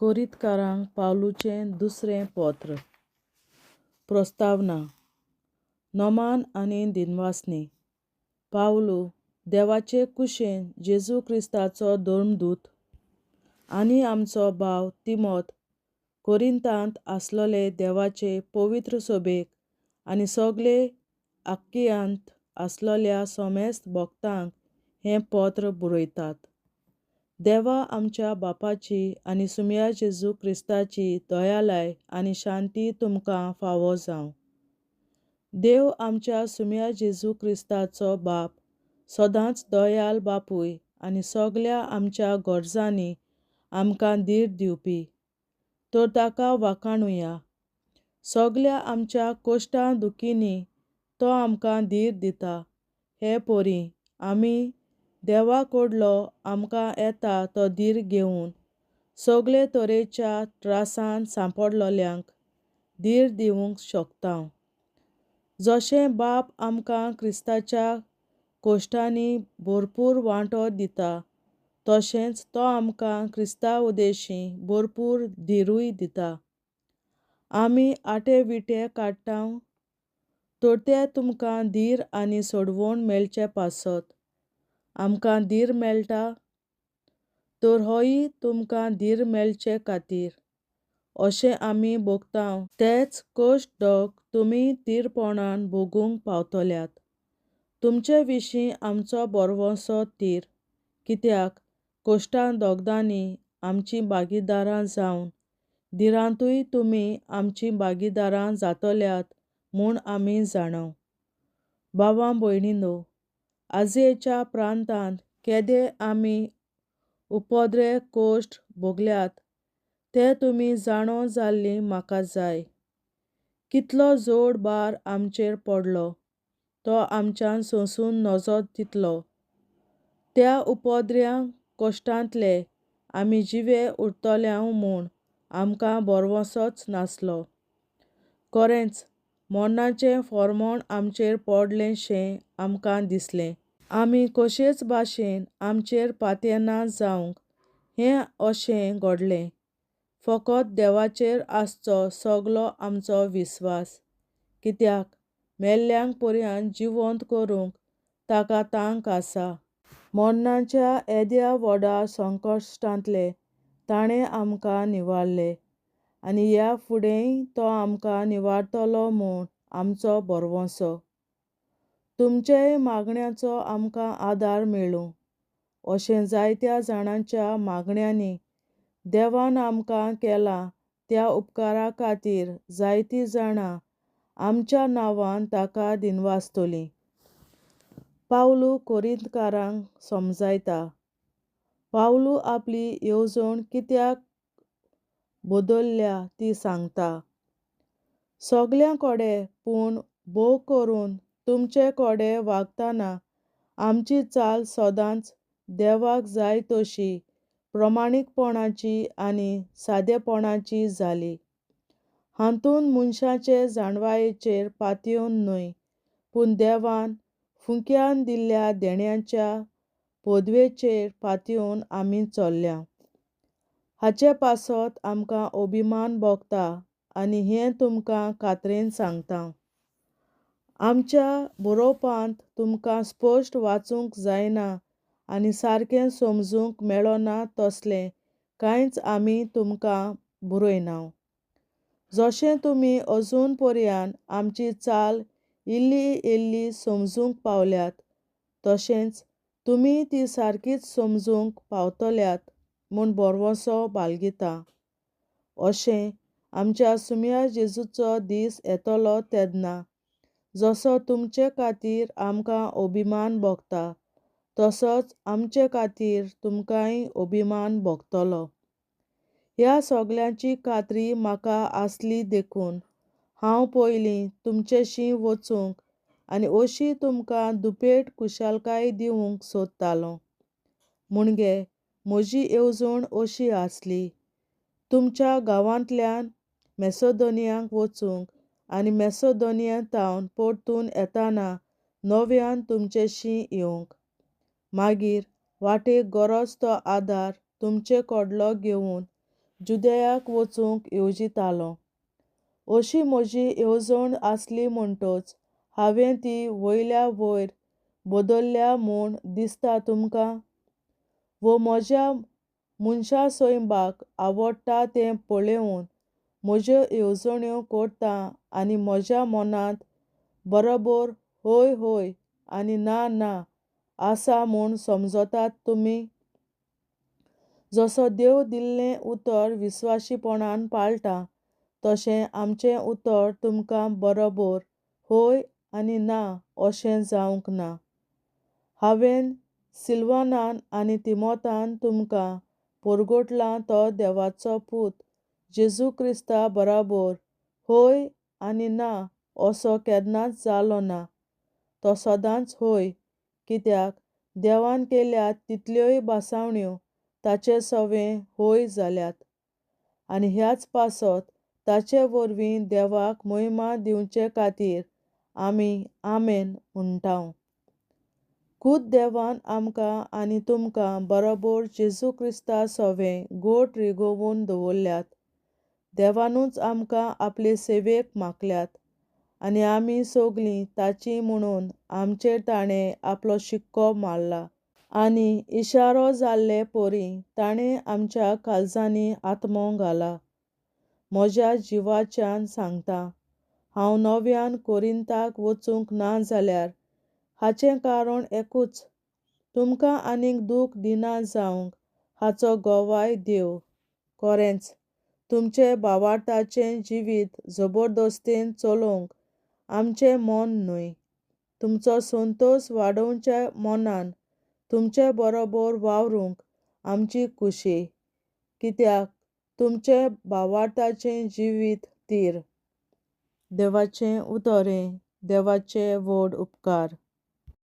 कोरिंतकारांक पावलूचें दुसरें पत्र. प्रस्तावना. नमान आनी दिनवासणी. पावलू, देवाचे कुशेन जेजू क्रिस्ताचो धर्मदूत, आनी आमचो भाव तिमोत, कोरिंतांत आसलोले देवाचे पवित्र सभेक आनी सगळे आक्कियांत आसलोल्या समेस्त भक्तांक हें पत्र बरयतात. देवा आमच्या बापाची आनी सुमया जेजू क्रिस्ताची दयालाय आनी शांती तुमकां फावो जावं. देव आमच्या सुमया जेजू क्रिस्ताचो बाप सदांच दयाल बापूय आनी सगल्या आमच्या गरजांनी आमकां धीर दिवपी, तर ताका वाखाणुया. सगल्या आमच्या कश्टां दुखींनी तो आमकां धीर दिता. हे परी आमी देवा कडलो आमकां येता तो धीर घेवन सगळे तरेच्या त्रासान सांपडलोल्यांक धीर दिवंक शकता. जशें बाप आमकां क्रिस्ताच्या कश्टांनी भरपूर वांटो दिता, तशेंच तो आमकां क्रिस्ता उदेशी भरपूर धिरूय दिता. आमी आटे विटे काडटा तर ते तुमकां धीर आनी सोडवण मेळचे पासत. आमकां धीर मेळटा तर होय तुमकां धीर मेळचे खातीर. अशें आमी भोगता तेच कश्ट दोग तुमी धीरपणान भोगूंक पावतल्यात. तुमचे विशीं आमचो भरवंसो धीर, कित्याक कश्टां दोगदांनी आमचीं भागीदारां जावन धिरांतूय तुमी आमचीं भागीदारां जातल्यात म्हूण आमी जाणाव. भावा भयणीनो, आजयेच्या प्रांतांत केदे आमी उपद्रे कश्ट भोगल्यात ते तुमी जाणो जाल्ली म्हाका जाय. कितलो जोड भार आमचेर पडलो तो आमच्यान सोंसून नजो तितलो. त्या उपद्र्या कश्टांतले आमी जिवे उरतले म्हूण आमकां भरवंसोच नासलो. खरेंच मरणाचें फॉर्मोण आमचेर पडलें शें आमकां दिसलें. आमी कशेच भाशेन आमचेर पातयेना जावंक हें अशें घडलें. फकत देवाचेर आसचो सगलो आमचो विस्वास, कित्याक मेल्ल्यांक पर्यान जिवंत करूंक ताका तांक आसा. मरणाच्या येद्या व्हडा संकश्टांतले ताणें आमकां निवारले आनी ह्या फुडेंय तो आमकां निवारतलो म्हूण आमचो भरवंसो. तुमचेय मागण्याचो आमकां आदार मेळूं अशें जायत्या जाणांच्या मागण्यांनी देवान आमकां केलां त्या उपकारा खातीर जायतीं जाणां आमच्या नांवान ताका दिनवासतलीं. पावलू कोरिंतकारांक समजायता. पावलू आपली येवजण कित्याक बदलल्या ती सांगता. सगल्यां कडेन पूण भोव करून तुमचे कडेन वागतना आमची चाल सदांच देवाक जाय तशी प्रमाणीकपणाची आनी सादेपणाची जाली. हातूंत मनशाचे जाणवायेचेर पातयेवन न्हय, पूण देवान फुंक्यान दिल्ल्या देण्याच्या पदवेचेर पातयेवन आमी चल्ल्या. हाचे पासत आमकां अभिमान भोगता आनी हें तुमकां खात्रेन सांगता. आमच्या बरोवपांत तुमकां स्पश्ट वाचूंक जायना आनी सारकें समजूंक मेळना तसलें कांयच आमी तुमकां बरयना. जशें तुमी अजून पर्यान आमची चाल इल्ली इल्ली समजूंक पावल्यात, तशेंच तुमी ती सारकीच समजूंक पावतल्यात म्हूण भरवंसो बाळगिता. अशें आमच्या सुमया जेजूचो दीस येतलो तेन्ना जसो तुमचे खातीर आमकां अभिमान भोगता, तसोच आमचे खातीर तुमकांय अभिमान भोगतलो. ह्या सगल्यांची खात्री म्हाका आसली देखून हांव पयलीं तुमचेशी वचूंक आनी अशी तुमकां दुपेट खुशालकाय दिवंक सोदतालो. मुणगे म्हजी येवजण अशी आसली, तुमच्या गांवांतल्यान मॅसोदोनियांक वचूंक आनी मॅसोदोनिया थावन परतून येताना नव्यान तुमचेशी येवंक. मागीर वाटेक गरज तो आदार तुमचे कडलो घेवन जुदेयाक वचूंक येवजितालों. अशी म्हजी येवजण आसली म्हणटच हांवें ती वयल्या वयर बदल्ल्या म्हूण दिसता तुमकां? वो म्हज्या मनशा सैंबाक आवडटा तें पळोवन म्हज्यो येवजण्यो करता आनी म्हज्या मनांत बरोबर हय हय आनी ना ना आसा म्हूण समजतात तुमी? जसो देव दिल्लें उतर विस्वाशीपणान पाळटा तशें आमचें उतर तुमकां बरोबर हय आनी ना अशें जावंक ना. हांवें सिल्वानान आनी तिमोतान तुमकां परगटलां तो देवाचो पूत जेजू क्रिस्ता बराबर हय आनी ना असो केन्नाच जालो ना. तो सदांच हय, कित्याक देवान केल्यात तितल्योय भासावण्यो ताचे सवें हय जाल्यात. आनी ह्याच पासत ताचे वरवीं देवाक मोहिमा दिवचे खातीर आमी आमेन म्हणटा. खूद देवान आमकां आनी तुमकां बरोबर जेजू क्रिस्ता सवें गोट रिगोवन दवरल्यात. देवानूच आमकां आपले सेवेक मागल्यात आनी आमी सगलीं ताची म्हणून आमचेर ताणें आपलो शिक्को मारला आनी इशारो जाल्ले परी ताणें आमच्या काळजांनी आत्मो घाला. म्हज्या जिवाच्यान सांगता, हांव नव्यान कोरिंताक वचूंक ना जाल्यार हाचें कारण एकूच, तुमकां आनीक दूख दिना जावंक हाचो गवाय देव. खरेंच, तुमचें भावार्थाचें जिवीत जबरदस्तेन चलोवंक आमचें मन न्हय. तुमचो संतोश वाडोवच्या मनान तुमचे बरोबर वावरूंक आमची खुशी, कित्याक तुमचें भावार्थाचें जिवीत तीर. देवाचें उतर हें देवाचे व्हड उपकार.